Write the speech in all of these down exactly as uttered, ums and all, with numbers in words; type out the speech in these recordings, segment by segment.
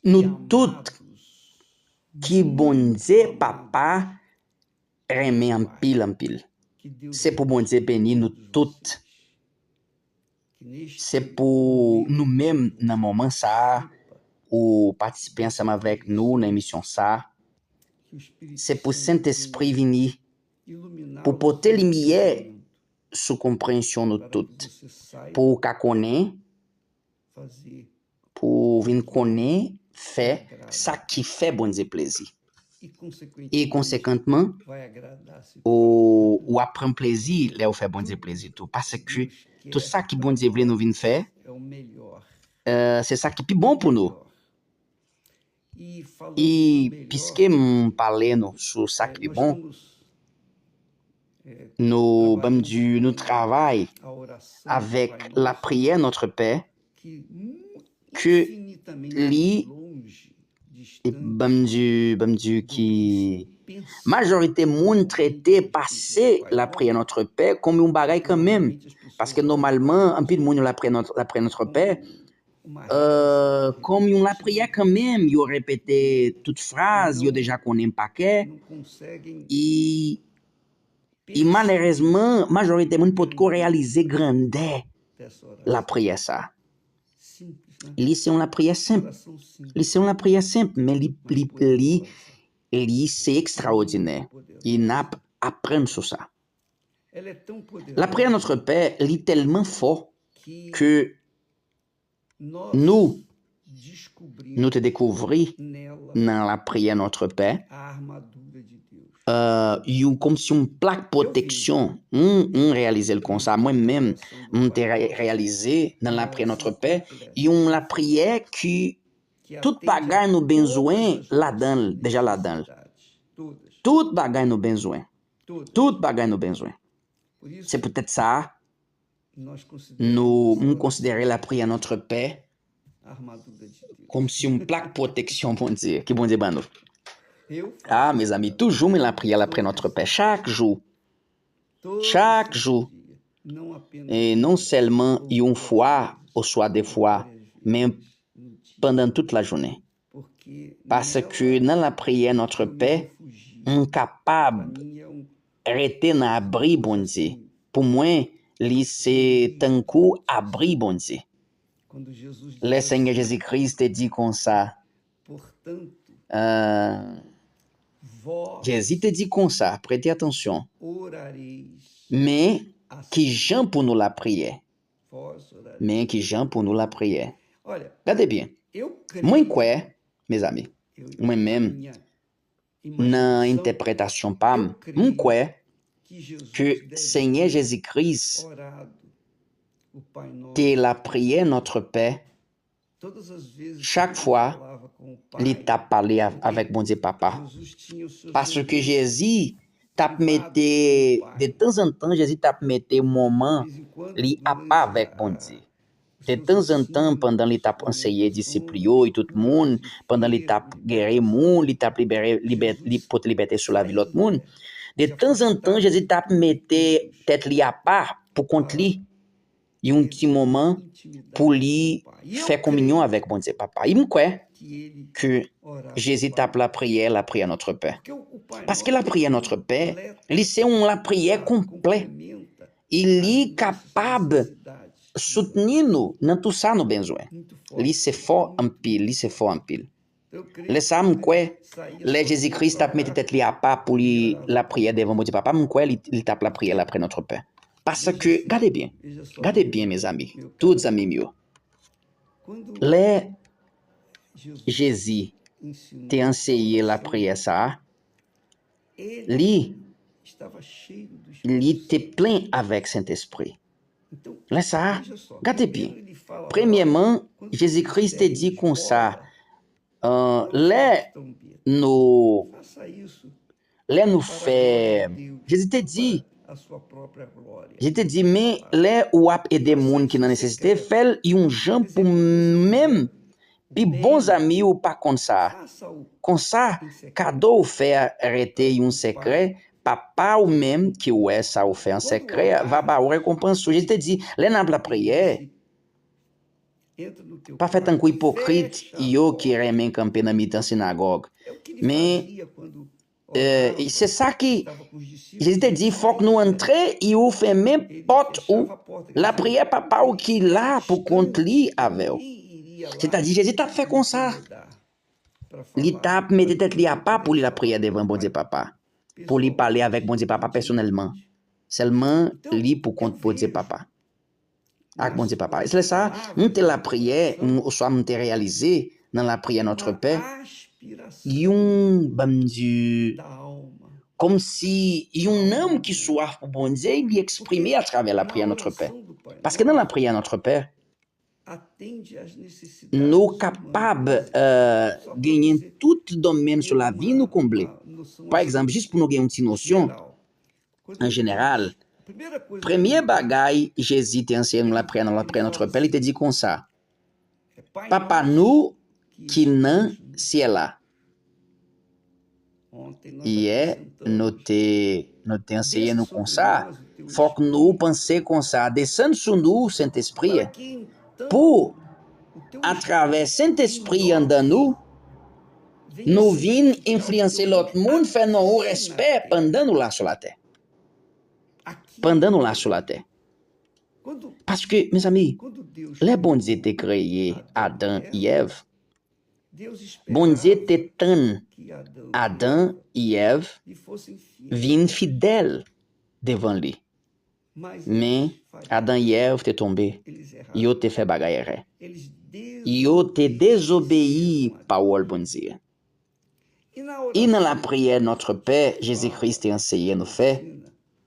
nou tout ki Bondye Papa renmen anpil, anpil. Se pou Bondye beni nou tout. Se pou nou menm nan moman sa a, ou patisipe ansanm avèk nou nan emisyon sa a. Se pou Sentespri vini pou pote limyè sou konpreyansyon nou tout, pou ou ka konnen, pou w vin konnen fè sa ki fè Bondye plezi. E konsekantman, ou, w ap pran plezi lè w fè Bondye plezi tou. Paske tout sa ki Bondye vle nou vin fè, eh, se sa ki pi bon pou nou. E piske m pale nou sou sa ki pi bon, nou, ban m di, nou travay avèk lapriyè Notre Père, ke li, e ban m di, ban m di ki majorite moun trete pase lapriyè Notre Père kòm yon bagay kanmenm. Paske nòmalman, anpil moun yo lapriyè Notre, lapriyè Notre Père, euh, kòm yon lapriyè kanmenm, yo repete tout fraz, yo deja konnen pa kè, e, e malerezman, majorite moun potko reyalize grandè lapriyè sa. Li se yon lapriyè senp. Li se yon lapriyè senp, men li, li, li, li se ekstraòdinè. E n ap aprann sou sa. Lapriyè Notre Père, li tèlman fò ke nou, nou te dekouvri nan lapriyè Notre Père, euh, yon, kòmsi yon plak pwoteksyon. M, m reyalize l konsa. Mwen menm, m te re-, reyalize nan lapriyè Notre Père, yon lapriyè ki tout bagay nou bezwen ladan l, deja ladan l. Tout bagay nou bezwen. Tout bagay nou bezwen. Se poutèt sa, nou, m konsidere lapriyè Notre Père kòmsi yon plak pwoteksyon Bondye, ke Bondye ban nou. Ah, mezanmi, toujou m lapriyè, lapriyè Notre Père, chak jou. Chak jou. E non sèlman yon fwa oswa de fwa, men pandan tout lajounen. Paske nan lapriyè Notre Père, m kapab rete nan abri Bondye. Pou mwen, li se tankou abri Bondye. Lè Senyè Jezi Kris te di konsa, euh, Jezi te di konsa, prete atansyon, men ki jan pou nou lapriyè. Men ki jan pou nou lapriyè. Gade byen. Mwen kwè, mezanmi, mwen menm, nan entèpretasyon pa m, m kwè ke Senyè Jezi Kris te lapriyè Notre Père chak fwa li t ap pale av-, avèk Bondye Papa. Paske Jezi t ap mete, de tanzantan, Jezi t ap mete moman li apa avèk Bondye. De tanzantan, pandan li t ap anseye disip li yo, e tout moun, pandan li t ap geri moun, li t ap libere, libè-, li pote libète sou lavi lòt moun. De tanzantan, Jezi t ap mete tèt li apa pou kont li, yon ti moman pou li fè kominyon avèk Bondye Papa. E m kwè ke Jezi t ap lapriyè, lapriyè Notre Père. Paske lapriyè Notre Père, li se yon lapriyè konplè. E li kapab soutni nou nan tout sa nou bezwen. Li se fò anpil, li se fò anpil. Lè sa a, m kwè, lè Jezi Kris t ap mete tèt li apa pou li lapriyè devan Bondye Papa, m kwè li, li t ap lapriyè, lapriyè Notre Père. Paske, gade byen, gade byen, mezanmi, tout zanmi m yo. Lè Jezi te anseye lapriyè sa a, li, li te plen avèk Sentespri. Lè sa a, gade byen. Premyèman, Jezi Kris te di konsa, euh, lè nou, lè nou fè, Jezi te di, Jezi te di, men lè w ap ede moun ki nan nesesite, fè l yon jan pou menm pi bon zanmi w pa konn sa. Konsa, kado w fè a rete yon sekrè, Papa w menm ki wè sa w fè an sekrè a va ba w rekonpans ou. Jezi te di, lè n ap lapriyè, Pa fè tankou ipokrit yo ki renmen kanpe nan mitan sinagòg. Men, e, se sa ki, Jezi te di, fòk nou antre e ou fèmen pòt ou, lapriyè Papa w ki la pou kont li avè w. Sètadi, Jezi t ap fè konsa. Li t ap mete tèt li apa pou li lapriyè devan Bondye Papa, pou li pale avèk Bondye Papa pèsonèlman. Sèlman li pou kont Bondye Papa. Ak Bondye Papa. E se lè sa, m te lapriyè, m, oswa m te reyalize nan lapriyè Notre Père, yon, ban m di, kòmsi yon nanm ki swaf pou Bondye, li eksprime atravè lapriyè Notre Père. Paske nan lapriyè Notre Père, nou kapab, e, genyen tout domèn sou lavi nou konble. Pa egzanp, jis pou nou gen yon ti nosyon, an jeneral, premye bagay Jezi te anseye nou lapriyè, nan lapriyè Notre Père, li te di konsa, Papa nou ki nan syèl la. Yè, nou te, nou te anseye nou konsa. Fòk nou panse konsa. Desann sou nou, Sentespri, pou, atravè Sentespri anndan nou, nou vin enfliyanse lòt moun, fè non ou respè pandan nou la sou latè. Pandan nou la sou latè. Paske, mezanmi, lè Bondye te kreye Adan e Èv, Bondye te tann Adan e Èv vin fidèl devan li. Men, Adan e Èv te tonbe. Yo te fè bagay erè. Yo te dezobeyi pawòl Bondye. E nan lapriyè Notre Père, Jezi Kris te anseye nou fè,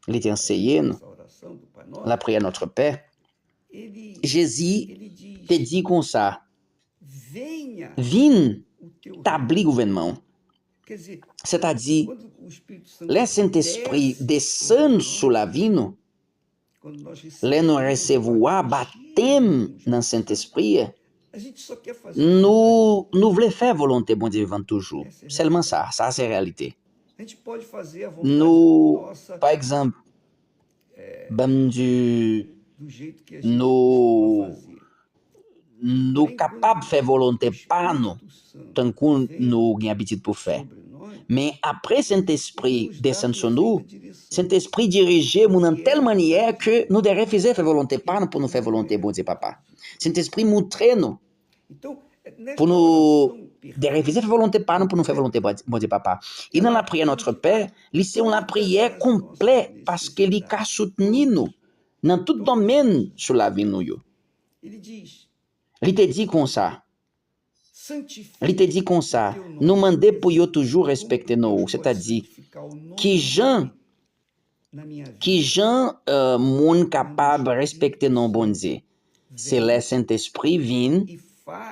li te anseye nou, lapriyè Notre Père, Jezi te di konsa, vin tabli gouvènman w. Sètadi, lè Sentespri desann sou lavi nou, lè nou resevwa batèm nan Sentespri, nou, nou vle fè volonte Bondye vivan toujou. Sèlman sa, sa se reyalite. Nou, pa egzanp, ban m di, nou, nou kapab fè volonte pa nou, tankou nou gen abitid pou fè. Men apre Sentespri desann sou nou, Sentespri dirije moun nan tèl mannyè ke nou derefize fè volonte pa nou pou nou fè volonte Bondye Papa. Sentespri moutre nou pou nou derefize fè volonte pa nou pou nou fè volonte Bondye Papa. E nan lapriyè Notre Père, li se yon lapriyè konplè paske li ka soutni nou nan tout domèn sou lavi nou yo. Li te di konsa, li te di konsa, nou mande pou yo toujou respekte non ou, sètadi, kijan, kijan, e, moun kapab respekte non Bondye? Se lè Sentespri vin,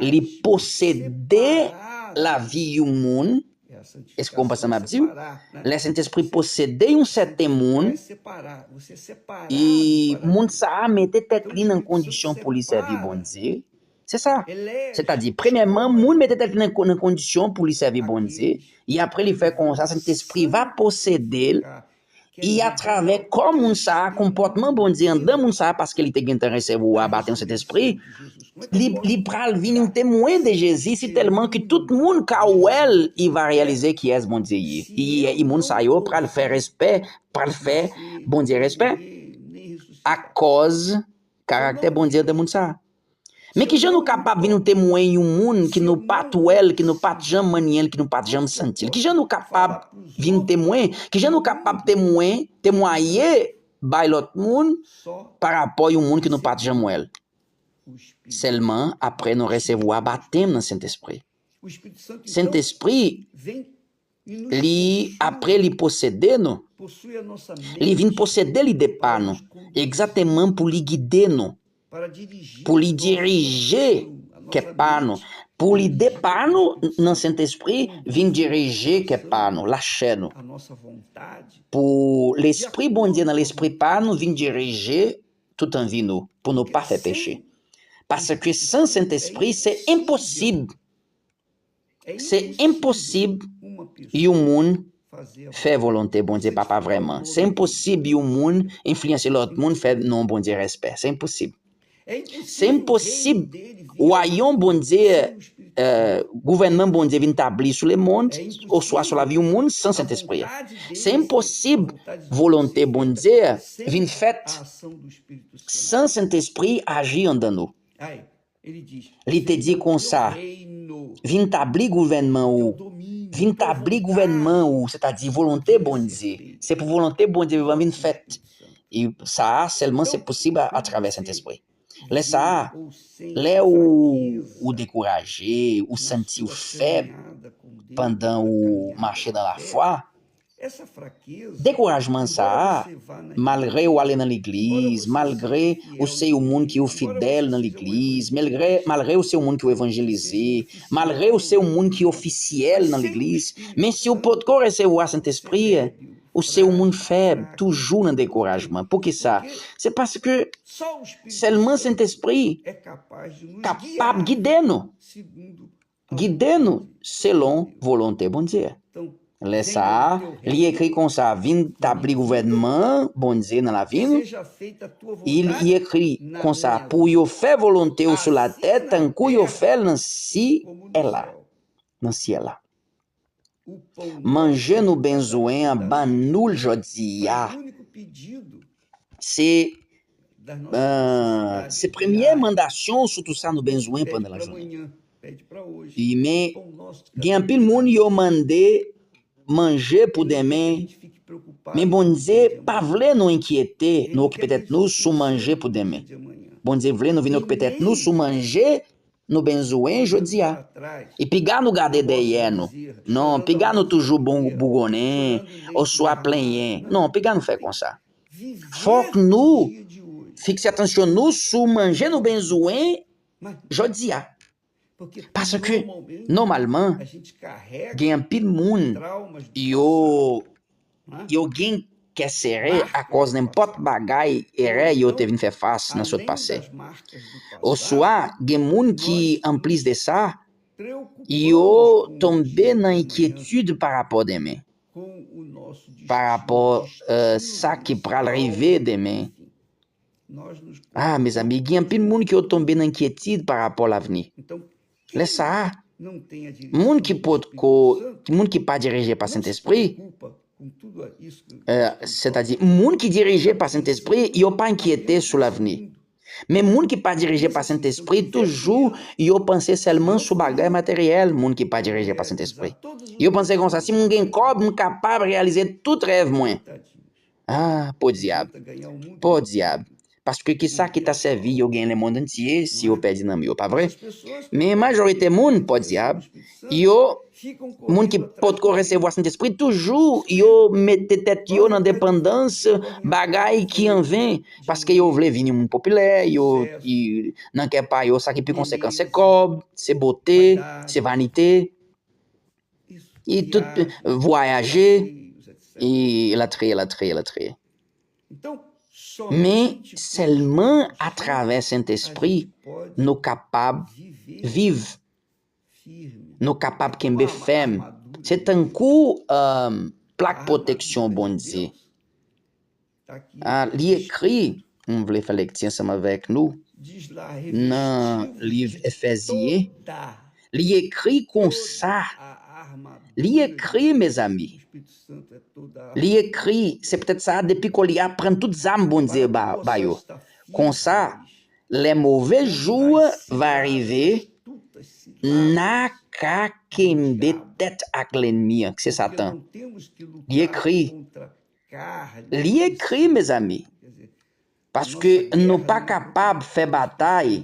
li posede lavi yon moun. Èske w konprann sa m ap di w? Lè Sentespri posede yon sèten moun, e moun sa a mete tèt li nan kondisyon pou li sèvi Bondye. Se sa. Sètadi, premyèman, moun mete tèt li nan, nan kondisyon pou li sèvi Bondye, e apre li fè konsa, Sentespri va posede l, e atravè kò moun sa a, konpòtman Bondye anndan moun sa a, paske li te gentan resevwa batèm Sentespri, li, li pral vin yon temwen de Jezi, si tèlman ke tout moun ka wè l, il va réaliser kiyès Bondye ye. E, e moun sa yo pral fè respè, pral fè Bondye respè, akòz karaktè Bondye anndan moun sa a. Men kijan nou kapab vin yon temwen yon moun ki nou pa t wè l, ki nou pa t janm manyen l, ki nou pa t janm santi l? Kijan nou kapab vin temwen? Kijan nou kapab temwen, temwaye bay lòt moun pa rapò yon moun ki nou pa t janm wè l? Sèlman apre nou resevwa batèm nan Sentespri. Sentespri, li, apre li posede nou, li vin posede lide pa nou, egzakteman pou li gide nou, pou li dirije kè pa nou, pou lide pa nou nan Sentespri vin dirije kè pa nou, lachè nou. Pou Lespri Bondye nan lespri pa nou vin dirije tout anvi nou, pou nou pa fè peche. Paske san Sentespri, se enposib. Se enposib yon moun fè volonte Bondye Papa vrèman. Se enposib yon moun enfliyanse lòt moun fè non Bondye respè. Se enposib. Se enposib wayòm Bondye, eh, gouvènman Bondye vin tabli sou lemonn, oswa sou lavi yon moun san Sentespri a. Se enposib volonte Bondye vin fèt san Sentespri aji anndan nou. Li te di konsa, vin tabli gouvènman ou, vin tabli gouvènman ou, sètadi volonte Bondye. Se pou volonte Bondye vivan vin fèt. E sa a sèlman se posib a, atravè Sentespri. Lè sa a, lè ou, ou dekouraje, ou santi w fèb pandan ou mache nan lafwa, dekourajman sa a, malgre ou ale nan legliz, malgre ou se yon moun ki ou fidèl nan legliz, malgre, malgre ou se yon moun ki ou evanjelize, malgre ou se yon moun ki ofisyèl nan legliz, men si ou potko resevwa Sentespri, ou se yon moun fèb, toujou nan dekourajman. Poukisa? Se paske sèlman Sentespri kapab gide nou, gide nou selon volonte Bondye. Lè sa a, li ekri konsa, vin tabli gouvènman Bondye nan lavi nou. Li ekri konsa, pou yo fè volonte w sou latè, tankou yo fè l nan syèl la. Nan syèl la. Manje nou bezwen an, ban nou l jodi a. Se, eh, se premye mandasyon sou tout sa nou bezwen pandan lajounen. Wi, men gen anpil moun yo mande manje pou demen, men Bondye pa vle nou enkyete, nou okipe tèt nou sou manje pou demen. Bondye vle nou vin okipe tèt nou sou manje nou bezwen jodi a. E piga nou gade dèyè nou. Non, piga nou toujou bon bougonnen, oswa plenyen. Non, piga nou fè konsa. Fòk nou fikse atansyon nou sou manje nou bezwen jodi a. Paske, nòmalman, gen anpil moun, yo, yo gen kè sere akòz nenpòt bagay, erè yo te vin fè fas nan sot pase. Oswa, gen moun ki, anplis de sa, yo tonbe nan enkyetid pa rapò demen, pa rapò, eh, sa ki pral rive demen. Ah, mezanmi, gen anpil moun ki yo tonbe nan enkyetid pa rapò lavni. Lè sa a, moun ki potko, moun ki pa dirije pa Sentespri, eh, sètadi, moun ki dirije pa Sentespri, yo pa enkyete sou lavni. Men moun ki pa dirije pa Sentespri, toujou, yo panse sèlman sou bagay materyèl, moun ki pa dirije pa Sentespri. Yo panse konsa, si m gen kòb, m kapab reyalize tout rèv mwen. Ah, podyab. Podyab. Paske kisa ki ta sèvi yo gen lemonn antye si yo pèdi nanm yo, pa vre? Men majorite moun, podyab, yo, moun ki potko resevwa Sentespri, toujou yo mete tèt yo nan depandans bagay ki anven, paske yo vle vin yon moun popilè, yo, i, nan kè pa yo, sa ki pi konsekan, se kòb, se bote, se vanite. E tout, vwayaje, e latriye, latriye, latriye. Men sèlman atravè Sentespri, nou kapab viv, nou kapab kenbe fèm. Se tankou, eh, plak pwoteksyon Bondye. Ah, li ekri, m vle fè lekti ansanm avèk nou nan liv Efezyen. Li ekri konsa. Li ekri, mezanmi. Li ekri, se poutèt sa, depi koulye a, pran tout zam Bondye ba, ba yo. Konsa, lè move jou va rive, n a ka kenbe tèt ak lènmi an, ki se Satan. Li ekri, Li ekri, mezanmi, paske nou pa kapab fè batay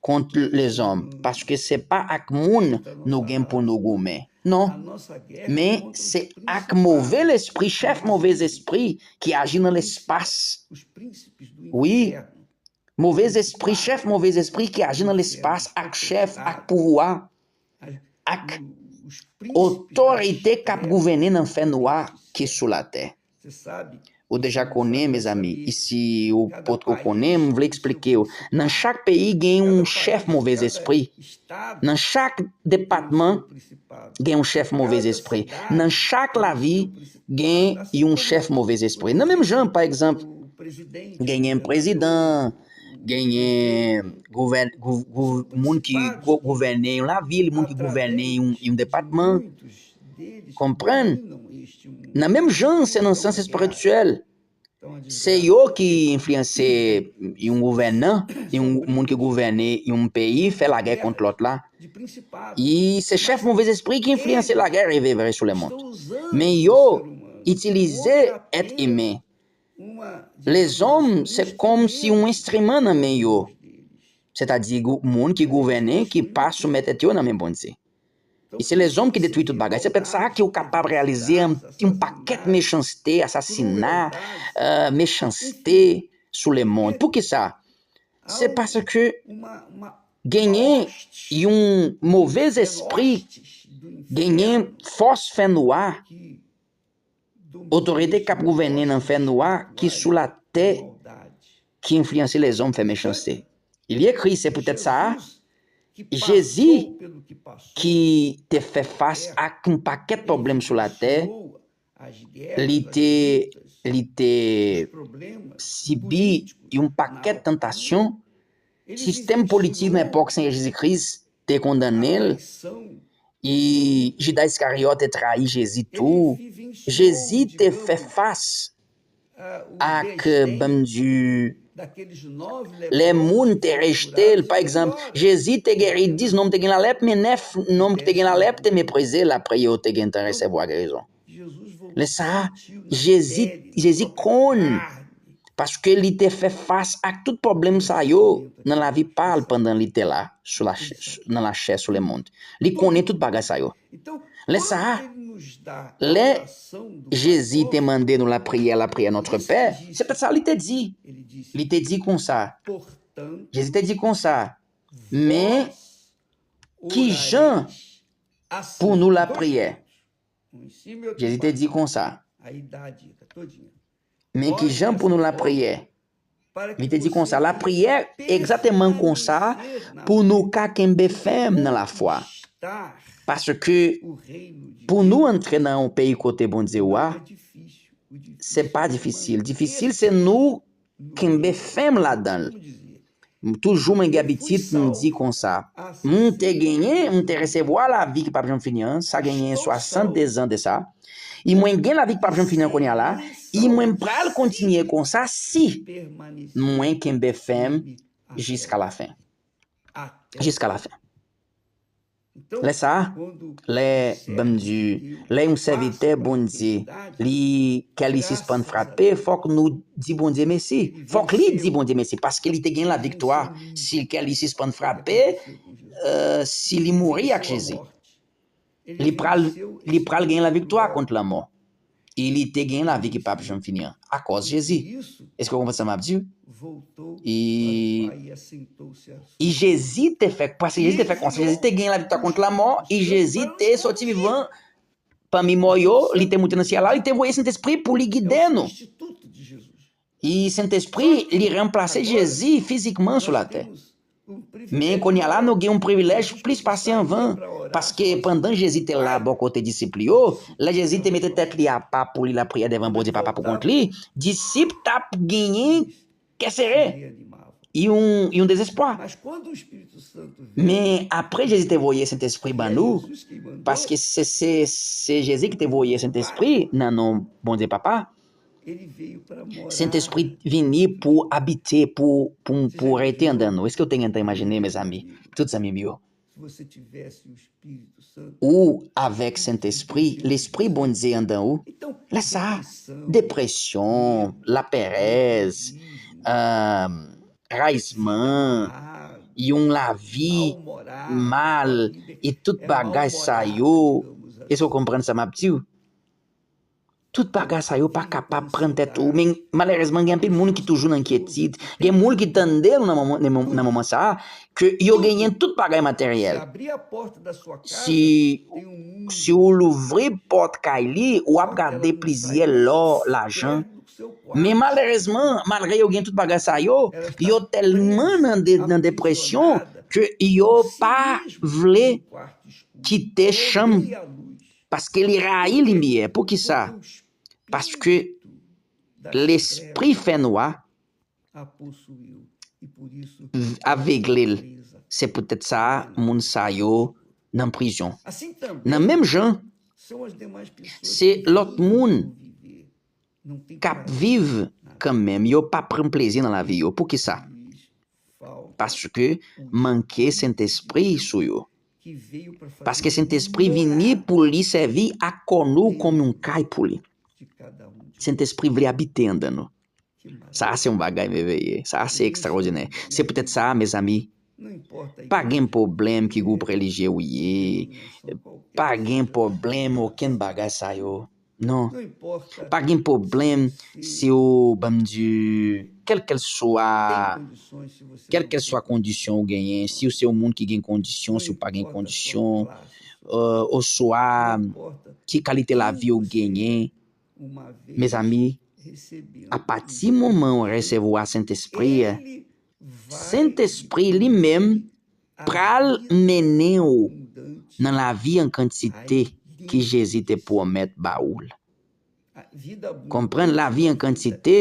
kont lezòm, paske se pa ak moun nou gen pou nou goumen. Non, men se ak move lespri, chèf move zespri ki aji nan lespas. Wi, move zespri, chèf move zespri ki aji nan lespas, ak chèf, ak pouvwa, ak otorite k ap gouvène nan fènwa ki sou latè. Ou deja konnen, mezanmi, e si ou potko konnen, m vle eksplike w. Nan chak peyi, gen yon chèf move zespri. Nan chak depatman, gen yon chèf move zespri. Nan chak lavi, gen yon chèf move zespri. Nan menm jan, pa egzanp, genyen prezidan, genyen gouvèn, gou, gou, moun ki gou, gouvène yon lavil, moun ki gouvène yon, yon depatman. Konprann? Nan menm jan, se nan sans espirityèl. Se yo ki enfliyanse yon gouvènan, yon moun ki gouvène yon peyi, fè lagè kont lòt la. E se chèf movèzespri ki enfliyanse lagè rive vre sou lemonn. Men yo itilize èt imen. Lezòm, se kòmsi yon enstriman nan men yo. Sètadi, gou, moun ki gouvène, ki pa soumèt tèt yo nan men Bondye. E se lezòm ki detwi tout bagay. Se petèt sa ki ou kapab reyalize yon, yon pakèt mechanste, asasina, euh, mechanste sou lemonn. Poukisa? Se paske genyen yon movèzespri, genyen fòs fènwa, otorite k ap gouvène nan fènwa ki sou latè, ki enfliyanse lezòm fè mechanste. Il y écrit, se poutèt sa, Jezi ki te fè fas ak yon pakèt pwoblèm sou latè, li te, li te sibi yon pakèt tantasyon. Sistèm politik nan epòk Senyè Jezi Kris te kondane l, e Jida Iskaryòt te trayi Jezi tou. Jezi te fè fas ak, ban m di, lè moun te rejte l. Pa egzanp, Jezi te geri dis nonm te gen lalèp, men nèf nonm ki te gen lalèp te meprize l apre yo te gentan resevwa gerizon. Lè sa a, Jezi, Jezi konn, paske li te fè fas ak tout pwoblèm sa yo nan lavi pa l pandan li te la, sou lachè, nan lachè, sou lemonn. Li konnen tout bagay sa yo. Lè sa a, lè Jezi te mande nou lapriyè, lapriyè Notre Père, se petèt sa li te di. Li te di konsa, Jezi te di konsa, men ki jan pou nou lapriyè? Jezi te di konsa, men ki jan pou nou lapriyè? Li te di konsa, lapriyè egzakteman konsa pou nou ka kenbe fèm nan lafwa. Paske pou nou antre nan yon peyi kote Bondye wa, se pa difisil. Difisil se nou kenbe fèm ladan l. M toujou mwen gen abitid pou m di konsa, m te genyen, m te resevwa lavi ki p ap janm fini an, sa genyen swasannde zan de sa. E mwen gen lavi ki p ap janm fini an kounye a la, e mwen pral kontinye konsa si mwen kenbe fèm jiska lafen. Jiska lafen. Lè sa a, lè, ban m di, lè yon sèvitè Bondye, li, kè li sispann frape, fòk nou di Bondye mèsi. Fòk li di Bondye mèsi, paske li te gen laviktwa. Si kè li sispann frape, euh, si li mouri ak Jezi, li pral, li pral gen laviktwa kont lanmò. E li te gen lavi ki p ap janm fini an, akòz Jezi. Èske w konprann sa m ap di w? E, e Jezi te fè, paske Jezi te fè konsa, Jezi te gen laviktwa kont lanmò, e Jezi te soti vivan pami mò yo, li te moute nan syèl la, li te voye Sentespri pou li gide nou. E Sentespri, li ranplase Jezi fizikman sou latè. Men kounye a la, nou gen yon privilèj plis pase anvan. Paske pandan Jezi te la bò kote disip li yo, lè Jezi te mete tèt li apa pou li lapriyè devan Bondye Papa pou kont li, disip t ap genyen kè sere, yon, yon dezespwa. Men apre Jezi te voye Sentespri ban nou, paske se, se, se Jezi ki te voye Sentespri nan non Bondye Papa, Sentespri vini pou abite, pou, pou, pou rete anndan nou. Èske w te gentan imajine, mezanmi? Tout zanmi m yo. Ou avèk Sentespri, Lespri Bondye anndan ou. Lè sa a, depresyon, laperèz, euh, rayisman, yon lavi mal, e tout bagay sa yo. Èske w konprann sa m ap di w? Tout bagay sa yo pa kapab pran tèt ou. Men malerezman, gen anpil moun ki toujou nan enkyetid. Gen moun ki tande nou nan moman, nan moman sa a, ke yo genyen tout bagay materyèl. Si, si w louvri pòt kay li, w ap gade plizyè lò, lajan. Men malerezman, malgre yo gen tout bagay sa yo, yo tèlman nan de, nan depresyon ke yo pa vle kite chanm, paske li rayi limyè. Poukisa? Paske lespri fènwa avegle l. Se poutèt sa a, moun sa yo nan prizon. Nan menm jan, se lòt moun k ap viv kanmenm, yo pa pran plezi nan lavi yo. Poukisa? Paske manke Sentespri sou yo. Paske Sentespri vini pou li sèvi ak kò nou kòm yon kay pou li. Sentespri vle abite anndan nou. Sa a se yon bagay mèveye. Sa a se ekstraòdinè. Se poutèt sa a, mezanmi, pa gen pwoblèm ki gwoup relijye ou ye. Pa gen pwoblèm okenn bagay sa yo. Non. Pa gen pwoblèm si w, ban m di, kèlkèlswa, kèlkèlswa kondisyon ou genyen, si w se yon moun ki gen kondisyon, si w pa gen kondisyon, euh, oswa ki kalite lavi w genyen, mezanmi, apati moman w resevwa Sentespri a, Sentespri li menm pral mennen w nan lavi an kantite ki Jezi te pwomèt ba ou l. Konprann, lavi an kantite,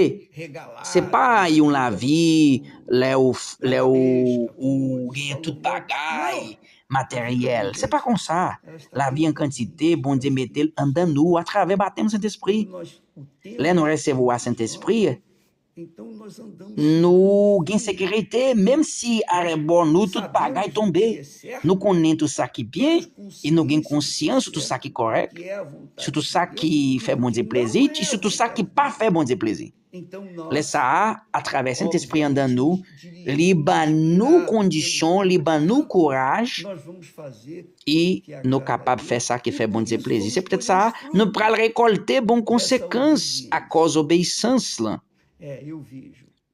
se pa yon lavi lè ou, lè ou, ou genyen tout bagay materyèl. Se pa konsa. Lavi an kantite, Bondye mete l anndan nou atravè batèm Sentespri. Lè nou resevwa Sentespri, nou gen sekirite, menm si arebò nou tout bagay tonbe. Nou konnen tout sa ki byen, e nou gen konsyans sou tout sa ki kòrèk, sou tout sa ki fè Bondye plezi, e sou tout sa ki pa fè Bondye plezi. Lè sa a, atravè Sentespri anndan nou, li ban nou kondisyon, li ban nou kouraj, e nou kapab fè sa ki fè Bondye plezi. Se poutèt sa a, nou pral rekòlte bon konsekans akòz obeyisans lan.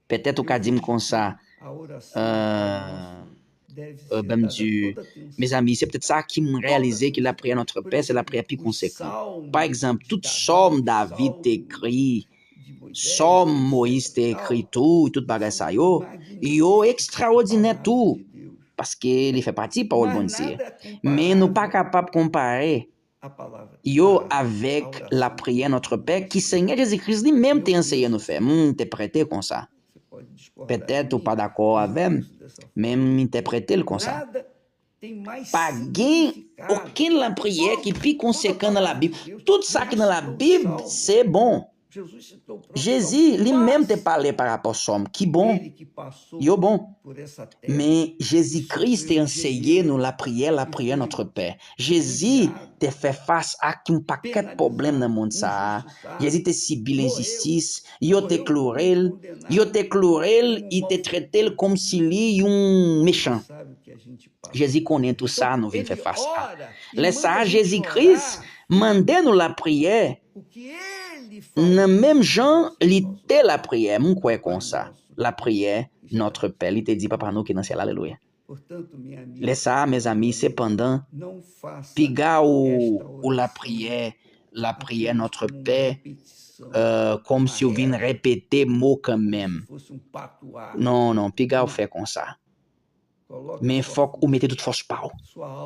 Petèt ou ka di m konsa, euh, euh, ban m di, mezanmi, se petèt sa ki m reyalize ke lapriyè Notre Père se lapriyè pi konsekan. Pa egzanp, tout sòm David te ekri, sòm Moyiz te ekri tou, tout bagay sa yo, yo ekstraòdinè tou, paske li fè pati pawòl Bondye. Men nou pa kapab konpare yo avèk lapriyè Notre Père ki Senyè Jezi Kris li menm te anseye nou fè. M te prete konsa. Petèt ou pa dakò avè m, men m entèprete l konsa. Pa gen okenn lapriyè ki pi konsekan nan Labib. Tout sa ki nan Labib, se bon. Jezi li menm te pale parapò sòm ki bon. Yo bon. Men Jezi Kris te anseye nou lapriyè, lapriyè Notre Père. Jezi te fè fas ak yon pakèt pwoblèm nan mond sa a. Jezi te sibi lenjistis, yo te kloure l, yo te kloure l, y te trete l kòmsi li yon mechan. Jezi konnen tout sa nou vin fè fas a. Lè sa a, Jezi Kris mande nou lapriyè. Nan menm jan li te lapriyè, m kwè konsa. Lapriyè, Notre Père, li te di Papa nou ki nan syèl, alelouya. Lè sa a, mezanmi, sepandan, piga ou, ou lapriyè, lapriyè Notre Père, euh, kòmsi ou vin repete mo kanmenm. Non, non, piga ou fè konsa. Men fòk ou mete tout fòs pa w.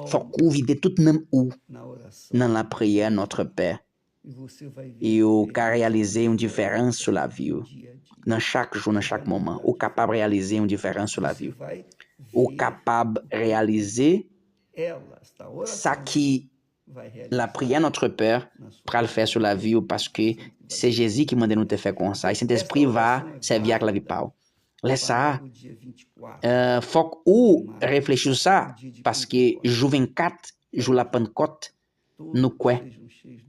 Fòk ou vide tout nanm ou nan lapriyè Notre Père. E ou ka reyalize yon diferans sou lavi w. Nan chak jou, nan chak moman, ou kapab reyalize yon diferans sou lavi w. Ou kapab reyalize sa ki lapriyè Notre Père pral fè sou lavi w, paske se Jezi ki mande nou te fè konsa. E Sentespri va sèvi ak lavi pa w. Lè sa a, euh, fòk ou reflechi sou sa, paske jou vennkat, jou Lapannkòt, nou kwè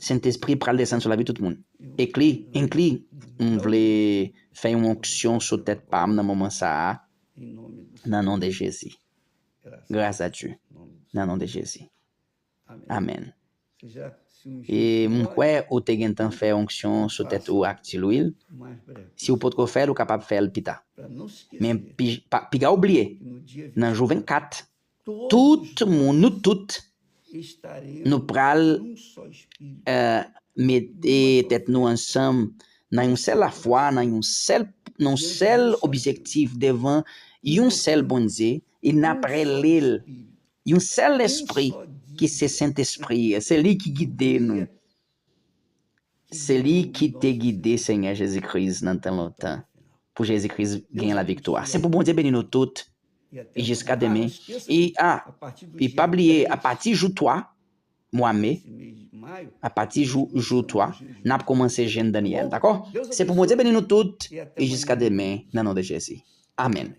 Sentespri pral desann sou lavi tout moun. Enkli, enkli, m vle fè yon onksyon sou tèt pa m nan moman sa a, nan non de Jezi. Gras a Dye, nan non de Jezi. Amèn. E m kwè ou te gentan fè onksyon sou tèt ou ak ti lwil. Si w potko fè l, ou kapab fè l pita. Men pi, pa, piga w bliye, nan jou vennkat, tout moun, nou tout, nou pral, euh, mete tèt nou ansanm nan yon sèl lafwa, nan yon sèl, nan yon sèl objektif, devan yon sèl Bondye, e n ap rele l yon sèl Lespri, ki se Sentespri a. Se li ki gide nou. Se li ki te gide Senyè Jezi Kris nan tan lontan. pou Jezi Kris genyen laviktwa. Se pou Bondye beni nou tout. E jiska demen. E, a, e pa bliye, apati jou twa mwa me, apati jou, jou twa, n ap kòmanse jèn Danyèl, dakò? Se pou Bondye beni nou tout. E jiska demen, nan non de Jezi. Amèn.